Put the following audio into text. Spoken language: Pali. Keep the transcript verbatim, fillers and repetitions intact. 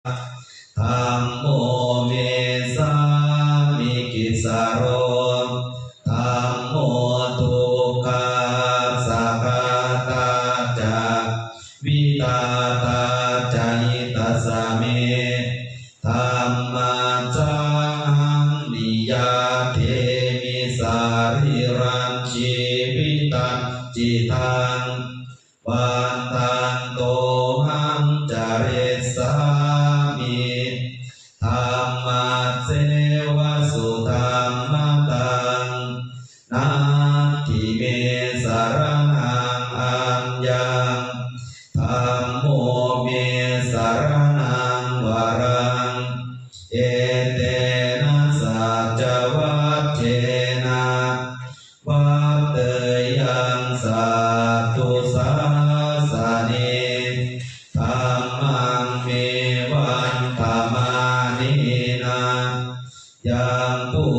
Dhammo me sāmikissaro. Dhammo dukkhassa ghātā ca vidhātā ca hitassa me. Dhammassāhaṃ niyyādemi sarīrañjīvitañcidaṃ. Vandantohaṃ carissāmi dhammasseva sudhammataṃ. Natthi me saraṇaṃ aññaṃ, dhammo me saraṇaṃ varaṃ. Etena saccavajjena vaḍḍheyyaṃ satthu sāsane. Dhammaṃ me vandamānena yaṃ pu